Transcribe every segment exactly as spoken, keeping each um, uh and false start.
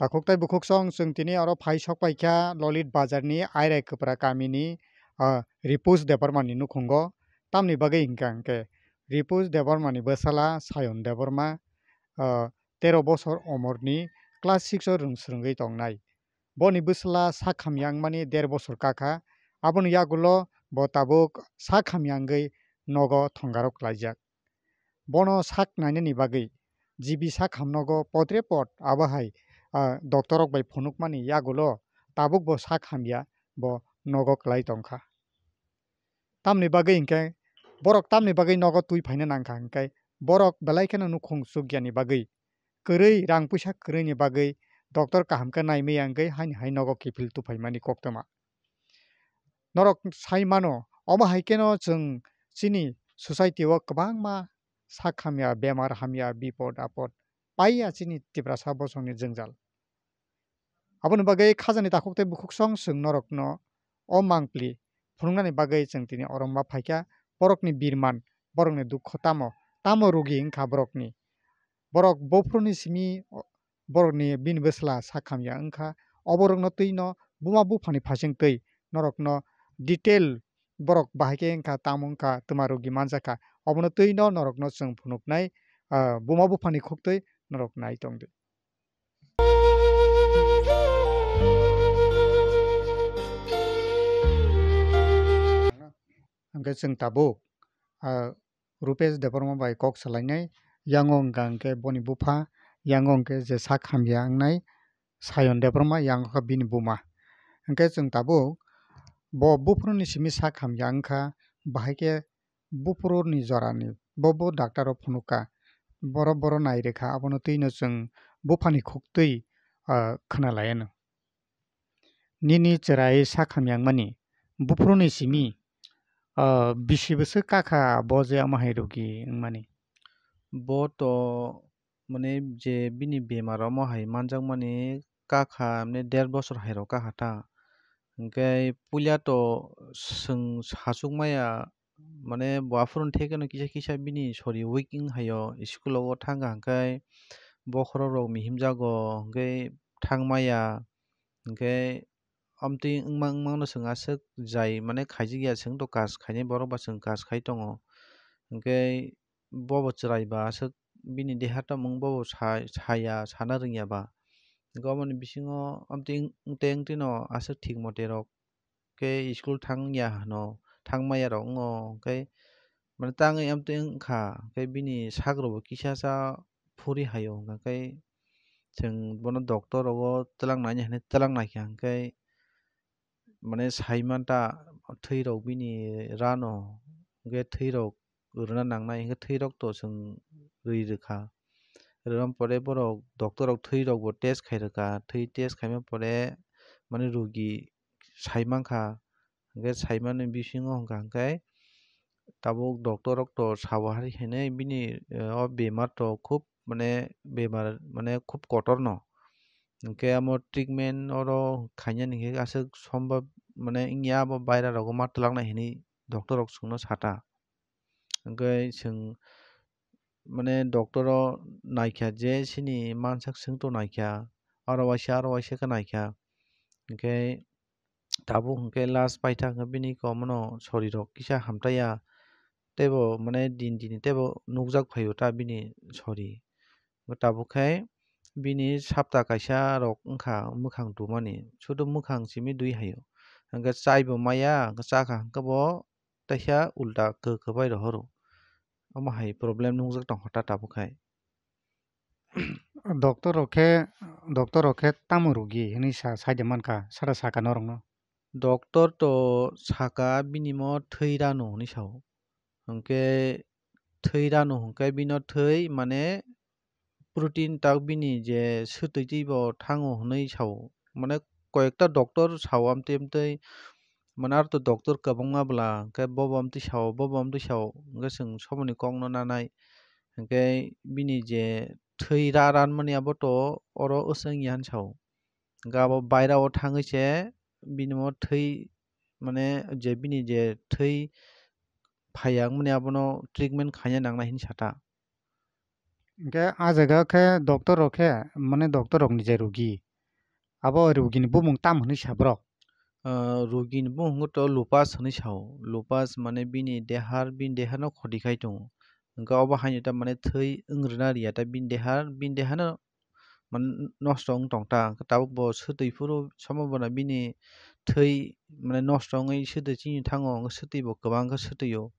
Takhuk tei bukhuksong chwng tini oro phai sok paikha Lolit Bazar ni Airai Kwpra kami ni, ah, Ripus Debbarma ni nukhungo. Tamni bagwi hinkha hinkhe Ripus Debbarma ni bwsala Sayon Debbarma, ah, tero bosor omor ni class six o rwng swrwngwi tongnai. Boni bwsala sak hamya wngmani der bosor kakha. Aboni yagulo bo tabuk sak hamya wngwi nogo thongaro klaijak. Bono sak nainani bagwi G B sak hamnogo potre pot abo hai, ah, doctor rok bai phunukmani yagulo tabuk bo sak hamya, bo nogo klai tongkha. Tamni bagwi hinkhe borok tamni bagwi nogo twi phaina nangkha hinkhe borok belai kheno nukhung chukya ni bagwi, kwrwi rang puisa kwrwi ni bagwi doctor kaham khe naimaya wngwi haini hai nogo kiphil tuphaimani koktwma. Norok sai mano, omo hai kheno chwng chini society o kwbangma sak hamya, bemar hamya, bipod apod paiya chini Tiprasa bosongni jwngjal. Aboni bagwi khajani takhuk tei bukhuksong chwng norokno o mangpli phunuknani bagwi chwng tini oro ma phaikha. Borokni birman, borokni dukho tamo, tamo rugi wngkha borokni. Borok bophuruni simi borokni bini bwsla sak hamya wngkha. Oborokno twino buma buphani phasing twi norokno detail borok bahai khe wngkha, tamo wngkha, twma rugi manjakha. Obono twino norokno chwng phunuknai, ah, buma buphani khuktwi norok nai tongdi. Hwnkhe chwng tabuk, ah, Rupesh Debbarma bai kok salainai, yango wngkha hwnkhe boni bupha, yango hwnkhe je sak hamya wngnai Sayon Debbarma, yango kha bini buma. Hwnkhe chwng tabuk bo buphuruni simi sak hamya wngkha, bahai khe buphuruni jorani bo bo doctor o phunukha, boro boro nai rwkha, abono twino chwng buphani khuktwi, ah, khwnalaiano. Nini chwrai sak hamya wngmani, buphuruni simi, ah, bisi bwswk kakha bo je omo hai rugi wngmani? Bo to, mane, je bini bemar omo hai manjakmani kakha, mane, der bosor hai rok kakha ta. Hwnkhe puila to chwng sachuk maya, mane, bo aphuru thekeno kisa kisa bini sori weak wng hai o, school o thangkha hwnkhe bokhorok rok mihim jago, hwnkhe thang maya, hwnkhe amtwi wngma wngmano chwng aswk jai, mane, khaijak ya, chwng to kaj khainai borok ba chwng kaj khai tongo, hwnkhe bobo chwrai ba aswk bini deha tongmung bobo sa-, saya, sana rwngya ba. Hwnkhe oboni bisingo amtwi wng-, wngtwi wngtwino aswk thik mote rok khe school thangya hwno, thangmaya rok wngo, hwnkhe mane tangwi amtwi wngkha, hwnkhe bini sak rokbo kisa sa phuri hai o, hwnkhe chwng bono doctor rogo twlang nai hinwi twlang naikha, hwnkhe mane sai manta thwi rok bini rano, hwnkhe thwi rok rwna nangnai, hwnkhe thwi rok to chwng rwi rwkha. Rwna pore borok doctor rok thwi rokbo test khai rwkha, thwi test khaima pore mane rugi sai mankha, hwnkhe saimani bisingo hwnkha hwnkhe tabuk doctor rok to sao hari hinwi bini, eh, o bemar to khub mane bemar mane khub kotorno. Hwnkhe amo treatment oro khainani hwnkhe aswk sombab mane wngya abo baira rogo ma twlangna hinwi doctor rok chwngno sata. Hwnkhe chwng mane doctor o naikha je chini mansak swngto naikha, aro waisa aro waisa khe naikha. Hwnkhe tabuk hwnkhe last paithak hwnkhe bini komono sori rok kisa hamtaiya teibo mane din din teibo nukjak phaio ta bini sori. Tabuk khe bini sapta kaisa rok wngkha mwkhang tumani, sudu mwkhang simi dui haio. Hwnkhe chaibo maya, hwnkhe chakha hwnkhe bo teisa ulta kwk kwbai rohoro. Omo hai problem nungjak tongkha ta tabuk khai. Doctor rok khe, doctor rok khe tamo rugi hinwi sa, saide mankha, sara saka norokno. Doctor to saka bini mo thwi rano hinwi sao. Hwnkhe thwi rano hwnkhe bino thwi mane protein tak bini je swtwi twi bo thango hinwi sao. Mane koyekta doctor sao amtwi amtwi, mane aro to doctor kwbangma bwla, hwnkhe bobo amtwi sao, bobo amtwi sao, hwnkhe chwng somoni kokno nanai. Hwnkhe bini je thwi ra ranmani abo to oro wswng ya hinwi sao. Hwnkhe abo baira o thangwi se bini mo thwi, mane je bini je thwi phaiya wngmani abono treatment khaina nangnai hinwi sata. Hwnkhe ah jaga khe doctor rok khe, mane doctor rokni je rugi, Abo rugini bumung tam hwnwi sa borok? Ah, rugini bumung wngkha to lupus hwnwi sao. Lupus mane bini dehar, bini dehar no khoti khai tongo. Hwnkhe obo haino ta mane thwi wng rwna rwya ta bini dehar, bini dehar no mane nosto wng tong ta. Hwnkhe tabuk bo swtwi phuru somo bono bini thwi mane nosto wngwi swtwi chini thango, hwnkhe swtwi bo kwbang khe swtwi o.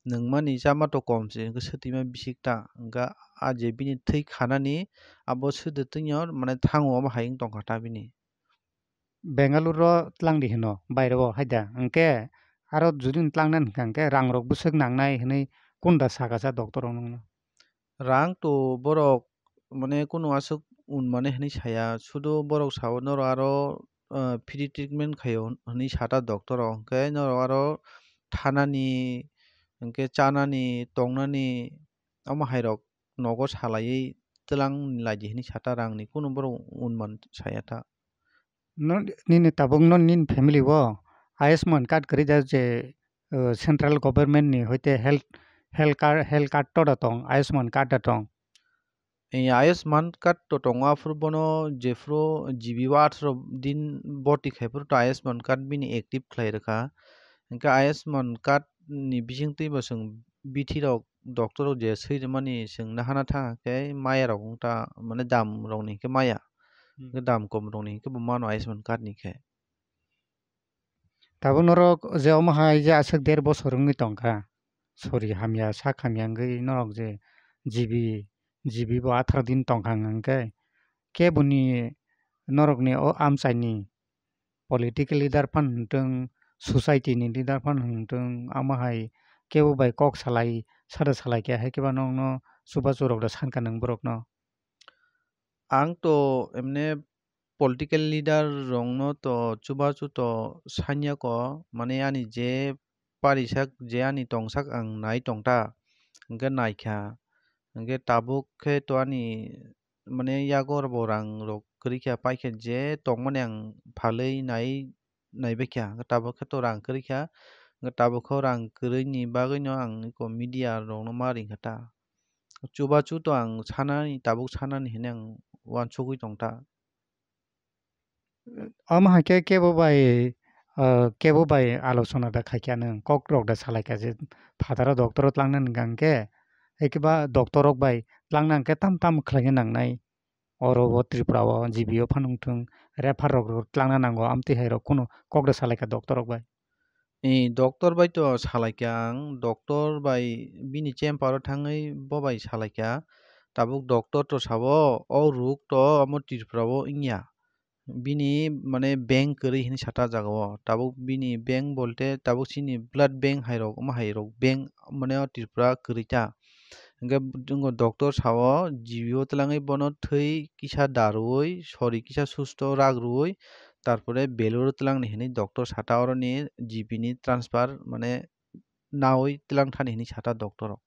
Nwngmani chama to kom se, hwnkhe swtwima bisik ta. Hwnkhe a je bini thwi khanani abo swtwi twino mane thango, omo hai wng tongkha ta bini. Bengaluru o tlang di hino, baire o hai da. Hwnkhe aro judi twlangna hwnkha hwnkhe rang rok bwswk nangnai hwnwi kunda saka sa doctor rok nokno? Rang to borok mane kunu aswk un mane hwnwi saya, sudu borok sao norok aro, ah, free treatment khaio hwnwi sata doctor rok, hwnkhe norok aro thanani, hwnkhe chanani, tongnani, omo hai rok nogo salaiwi twlang lai di hwnwi sata, rangni kunu borok un man saya ta. No, nini tabuk no nini family o Ayushman card kwrwi da je, uh, central government ni hoite health, health card, health card to da tong, Ayushman card da tong? Ee, Ayushman card to tongo, aphuru bono jephuru G B o atharo din boti khai phuru to Ayushman card bini active khlai rwkha. Hwnkhe Ayushman card ni bisingtwi bo chwng bithi rok doctor rok je swi rwmani chwng nahana thang khe maya rok wng ta, mane dam rok ni hwnkhe maya. Hmm. Hwnkhe dam kom rok ni hwnkhe bo mano Ayushman card ni khe. Tabuk norok je omo hai je aswk der bosor wngwi tongkha, sori hamya sak hamya wngwi norok je G B, G B bo atharo din tongkha hwnkhe, keboni norokni o amchaini political leader phano hwntwng, society ni leader phano hwntwng, omo hai kebo bai kok salai, sada salai khe hai khe ba nokno chubachu rok da sankha nwng borokno? Ang to emne political leader rokno to chubachu to sanya ko, mane ani je parisak, je ani tongsak ang nai tongta, hwnkhe naikha, hwnkhe tabuk khe to ani mane yago bo rang rok kwrwi kha, paikha je tongmani ang phalwi nai, naibaikha, hwnkhe tabuk khe to rang kwrwi kha, hwnkhe tabuk khe rang kwrwini bagwino ang eko media rokno ma ringkha ta. Chubachu to ang sanani, tabuk sanani hinwi ang uansugwi tongta. Omo hai khe kebo bai, ah, kebo bai alochona da khaikha nwng, kok rok da salaikha je phataro doctor o twlangna hwnkha hwnkhe, hai khe ba doctor rok bai twlangna hwnkhe tam tam khlaina nangnai. Oro o Tripura o G B o phano wngthung, refer rok, rok twlangna nango, amtwi hai rok kunu kok da salaikha doctor rok bai. Ee, doctor bai to salaikha ang, doctor bai bini chamber o thangwi bo bai salaikha. Tabuk doctor to sabo, o ruk to omo Tripura o wngya. Bini mane bank kwrwi hinwi sata jaga o. Tabuk bini bank bolte tabuk chini blood bank hai rok, omo hai rok bank mane o Tripura kwrwi ta. Hwnkhe bo doctor sao G B o twlangwi bono thwi kisa da rwui, sori kisa susto rak rwui, tarpore Beluru twlangni hinwi doctor sata oroni G B ni transfer mane naui twlang thani hinwi sata doctor rok.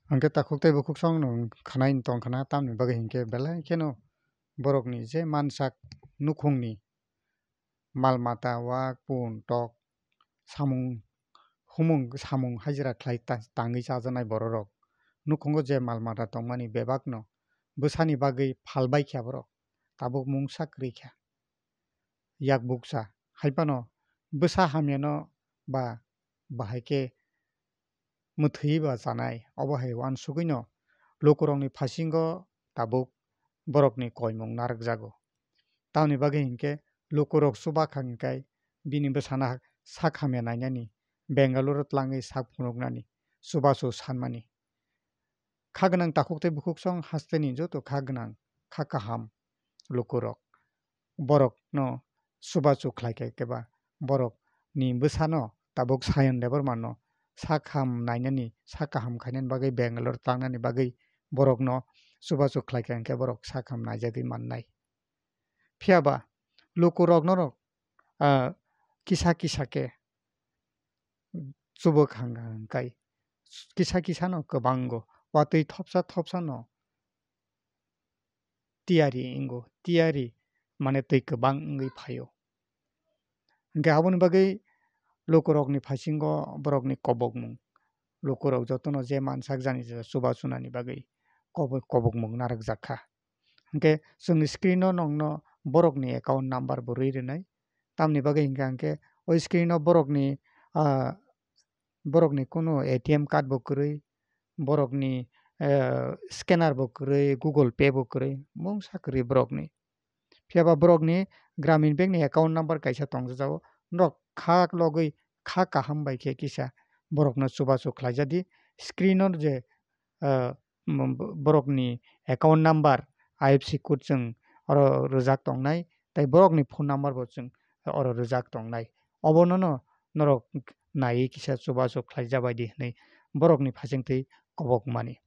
Hwnkhe takhuk tei bukhuk song no khanai tong khna, tamni bagwi hinkhe belai kheno borokni je mansak nukhungni mal mata, wak, pun, tok, samung, humung, samung hajira khlai ta-, tangwi chajaknai bororok. Nukhungo je mal mata tongmani bebakno bwsani bagwi phalbai kha borok, tabuk mungsa kwrwi kha. Yak bukcha, hai phano bwsa hamyano ba bahai khe mwthwi ba chanai, obo hai uansugwino lukurokni phasingo tabuk borokni koimung narwkjago. Tamoni bagwi hinkhe lukurok chuba kha hinkhai bini bwsano sak hamya nainani, Bengaluru twlangwi sak phunuknani, chubachu sanmani. Kha gwnang takhuk tei bukhuk song hasteni joto kha gwnang, kha kaham lukurok borokno chubachu khlai kha, khe ba borokni bwsano tabuk Sayan Debbarmano sak ham nainani, sak kaham khainani bagwi Bangalore tangnani bagwi borokno chubachu khlai kha, hwnkhe borok sak ham naijagwi mannai. Phiya ba lukurok norok, ah, kisa kisa khe chubuk hang hang kai. Kisa kisa no kwbang go. Watwi thopsa thopsa no tiyari wngo. Tiyari mane twi kwbang wngwi phaio. Hwnkhe aboni bagwi lukurokni phasingo borokni kobokmung. Lukurok jotono je mansak jani chubachu nani bagwi kobo-, kobokmung narwkjak kha. Hwnkhe chwng screen o nokno borokni account number bo rwi rwnai. Tamni bagwi hwnkha hwnkhe o screen o borokni, ah, borokni kunu A T M card bo kwrwi, borokni, eh, scanner bo kwrwi, Google Pay bo kwrwi, mungsa kwrwi borokni. Phiya ba borokni Gramin Bank ni account number kaisa tongjago, norok kha logwi kha kaham bai khe kisa borokno chubachu khlaijadi. Screen o je, ah, m-, b-, borokni account number, I F S C code chwng oro rwjak tongnai, tei borokni phone number bo chwng oro rwjak tongnai. Obonono norok naiwi kisa chubachu khlaijabaidi hwnwi borokni phaisingtwi kobokmani.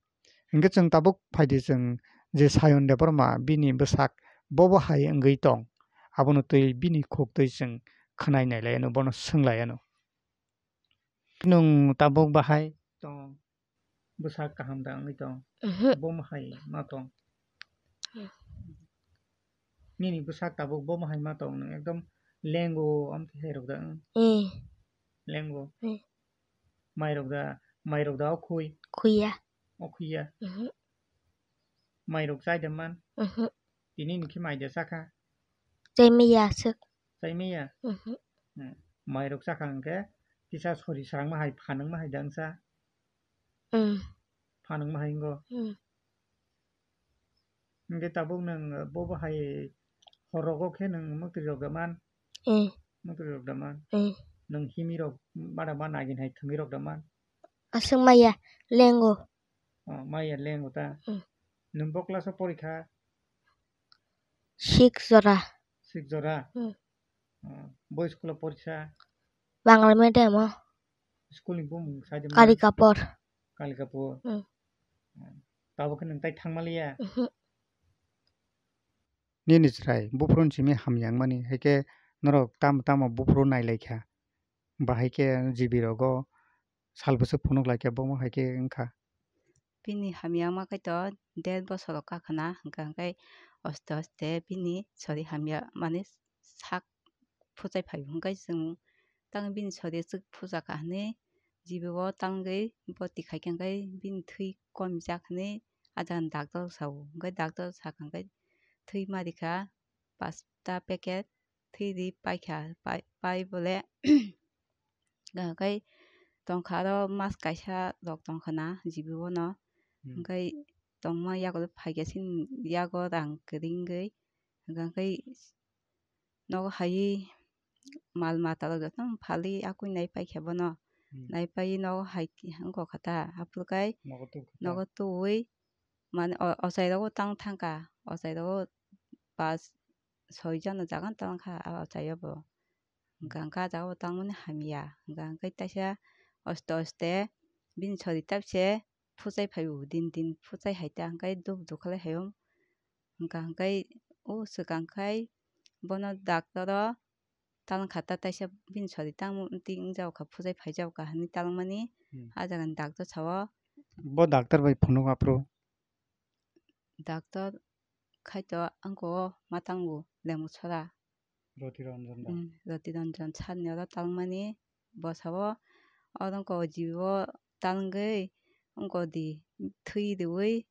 Hwnkhe chwng tabuk phaidi, chwng je Sayon Debbarma bini bwsak bobo hai wngwi tong, abono twi bini khuk twi chwng khwnai nai lai anw, bono swng lai anw. Nwng tabuk bahai tong? Bwsak kaham da wngwi tong? Mhm. Bomo hai ma tong? Hmm. Nini bwsak tabuk bomo hai ma tong? Nwng ekdom lengo, amtwi hai rok da wng? Eh. Lengo? Eh. Mai rok da, mai rok da o khui? Khuya. O khuya? Mhm. Mai rok chai da man? Mhm. Tini ni khe mai da chakha? Chai maya swk. Chai maya? Mhm. Hmm. Mai rok chakha hwnkhe kisa sori srangma hai, phanangma hai da wngsa? Hmm. Phanangma hai wngo? Hmm. Hwnkhe tabuk nwng bobo hai hor rogo khe nwng mwtwi rok da man? Eh. Mwtwi rok da man? Eh. Nwng himwi rok mada ma nagin hai thwngwi rok da man? Aswk maya lengo. Oh, maya lengo ta? Hmm. Nwng bo class o porikha? Six jora. Six jora? Hmm. Oh, bo school o porikha? Bangla medium o. School ni bumung sai de ma? Kali Kapur. Kali Kapur. Hmm. Hmm. Tabuk khe nwng tai thangmaliya? Mhm. Nini chwrai buphuru ni simi hamya wngmani, hai khe norok tamo tamo buphuru nai lai kha. Bahai khe G B rogo sal bwswk phunuk lai khe bomo hai khe wng kha. Bini hamya wngma khe to der bosor rok kha khwna, hwnkha hwnkhe aste aste bini sori hamya mani sak phuchai phai hwnkhe chwng tang bini sori aswk phuja kha hwnwi G B o tangwi boti khai khe hwnkhe bini thwi komijak hwnwi ah jaga ni doctor sao. Hwnkhe doctor sakha hwnkhe thwi ma rikha pasta packet, thwi ri paikha, pai, pai bole hwnkhe tongkha aro mas kaisa rok tongkha na G B o no. Hmm. Hwnkhe tongma yago phaikhe chini yago rang kwrwi wngwi hwnkhe nogo hai mal mata rok jotono phalwi akui nai paikha bono. Hmm. Nai paiwi nogo hai wngkha ta, aphuru kai nogo tubui mane o-, ochai rogo tang thangkha, ochai rogo pas soi jona jaga tangkha a ochai o bo. Hwnkha hwnkhe ah jaga o tangmani hamya. Hwnkha hwnkhe taisa oste oste bini sori taipse phuchai phai o, din din phuchai hai ta hwnkhe dub dub khlai hai o. Hwnkha hwnkhe o swkang khai bono doctor o talangkha ta taisa bini sori tangmo twi wng jao kha, phuchai phai jao kha hwnwi talangmani. Hmm. Ah jaga ni doctor sao. Bo doctor bai phunuk aphuru? Doctor khai to wngkha o ma tango Lengmosora. Roti Ranjan da? Hmm, Roti Ranjan sir ni oro talangmani bo sao, oro wngkha o G B o talangwi wngkha o di thwi riwi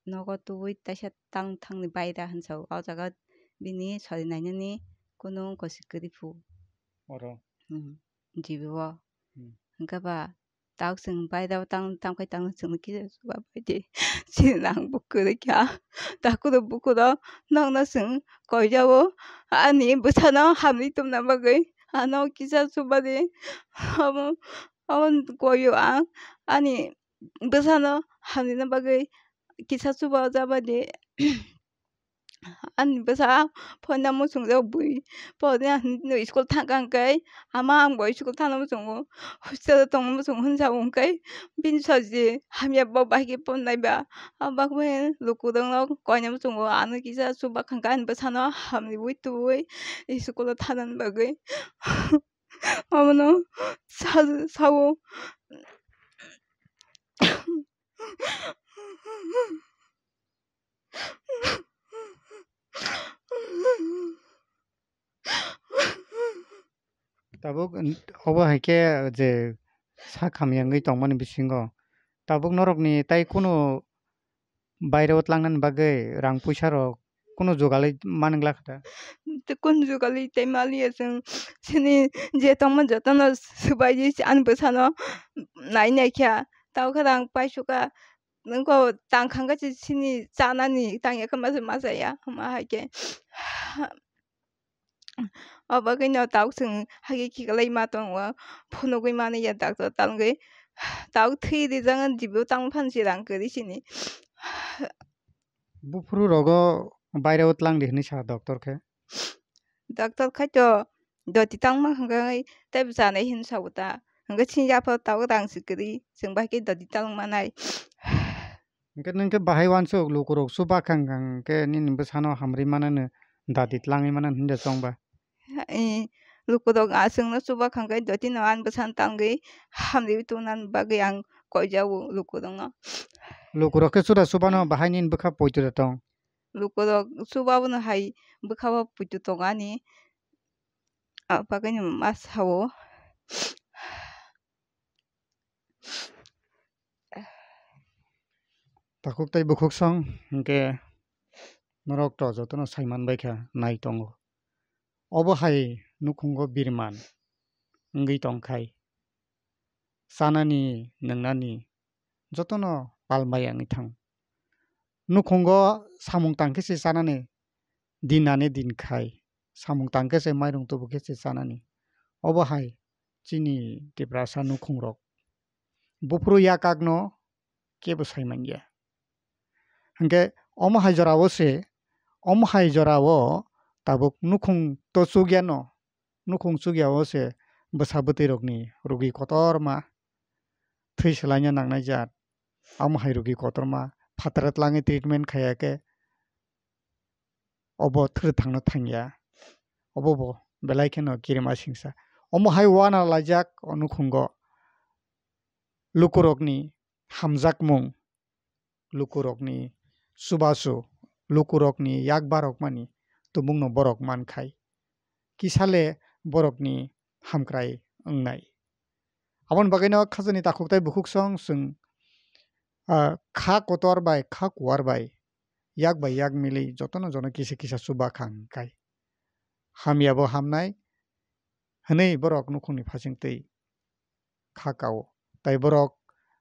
nogo tubui taisa tang thangni baida hinsa o. O jaga bini sori nainani kunu wngkha si kwrwi phu. Oro? Hmm, G B o. Hmm. Hwnkhe ba tak chwng baida tang, tang khai tang chwngno kisa chuba bai di. Chini nang bo kwrwi kha. Takhudo bukhudo nokno chwng koijao ani bwsano hamri tongna bagwi ano kisa chuba di. Omo, omo koio ang ani bwsano hamrina bagwi kisa chuba o jabadi. Ani bwsa phone muchungjak bui phone ani school thangkha hwnkhe ama ang bo school thangna muchungo, hostel o tongna muchungo hwnsa hwnkhe bini soji hamya bo bahai khe phone naiba. Abo bagwi lukurokno koina muchungo ano kisa chuba kha hwnkhe ani bwsano hamriui tubui school o thangna bagwi. Abono sa-, sao. Tabuk obo hai khe je sak hamya wngwi tongmani bisingo tabuk norokni tai kunu Baireo tlangnani bagwi rang puisa rok kunu jugalwi manwng lakha da? Tei kunu jugalwi tei maliya chwng chini je tongma jotono swbaidi ani bwsano nai naikha. Tamo khe rang paisukha, nwngkho tang khangkhe chini chanani tangya khe masa masa ya, hwnma hai khe. O bagwino tabuk chwng hagi khiklai ma tongo, phunugwi mani ya doctor talgwi. Tabuk thwi rijak jibo tamo phan se rang kwrwi sini. Buphuru rogo baireo tlang di hwnwi sa doctor khe? Doctor khai to doti tangma hwnkhe tei bwchanai hin sa ta. Hwnkhe chini yapha tabuk rang se kwrwi, chwng bai khe doti tang manai. Hwnkhe nwng khe bahai uansuk lukurok chuba khang khang khe nini bwsano hamrwi manano, dati tlangwi manano hinwi chongba? Eh, lukurok aswkno chuba khang khe dotino ani bwsano tangwi hamrwi tongna bagwi ang koijago lukurokno. Lukurok khe chura chubano bahai nini bwkha poito da tong? Lukurok chuba bono hai bwkha o poito tongo ani, ah, bagwino ma sao. Takhuk tei bukhuk song hwnkhe norok to jotono sai manbai kha, nai tongo. Obo hai nukhungo birman wngwi tongkhai, chanani, nwngnani jotono pal maya wngwi thang. Nukhungo samung tang khe se chanani, din ani din khai, samung tang khe se mairung tubu khe se chanani. Obo hai chini Tiprasa nukhungrok. Buphuru yakakno kebo sai manya. Hwnkhe omo hai jorao se, omo hai jorao tabuk nukhung to chugyano, nukhung chugyao se bwsa bwtwi rokni rugi kotorma thwi swlaina nangnai jat. Omo hai rugi kotorma phatara tlangwi treatment khaiya khe obo thwrwk thangno thangya. Obo bo belai kheno kirima singsa. Omo hai uana laijak o nukhungo lukurokni hamjakmung, lukurokni chubachu, lukurokni yak barokmani tubungno borok mankhai. Kisale borokni hamkrai wngnai. Aboni bagwino khajani takhuk tei bukhuk song chwng, ah, kha kotor bai kha kuar bai, yak bai yak milwi jotono jono kisa kisa chuba khang khai. Hamyabo hamnai hwnwi borok nukhungni phasingtwi kha kao. Tai borok,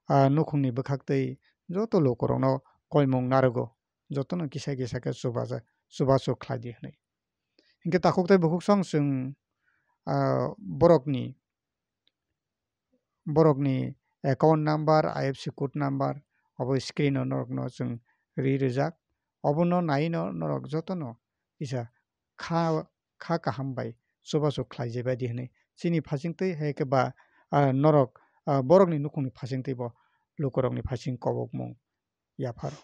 ah, nukhungni bwkhaktwi joto lukurokno koimung narwgo, jotono kisa kisa khe chubaja-, chubachu khlai di hwnwi. Hinkhe takhuk tei bukhuk song chwng, ah, borokni, borokni account number, I F S C code number obo screen o norokno chwng ri rijak. Obono naino norok jotono kisa kha, kha kaham bai chubachu khlai jai bai di hwnwi. Chini phasingtwi hai khe ba, ah, norok, ah, borokni nukhungni phasingtwi bo lukurokni phasing kobokmung yapharo.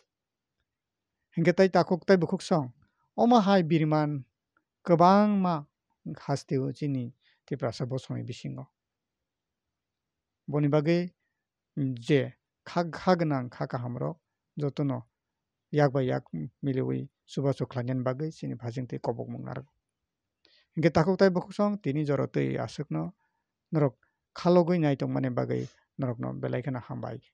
Hinkhe tei takhuk tei bukhuk song, omo hai biriman kwbangma hasteo chini Tiprasa bosongni bisingo. Boni bagwi je kha, kha gwnang, kha kahamrok jotono yak bai yak miliwi chubachu khlainani bagwi chini phasingtwi kobokmung narwgo. Hinkhe takhuk tei bukhuk song tini jora twi aswkno norok khalogwi naitongmani bagwi norokno belai kheno hambai.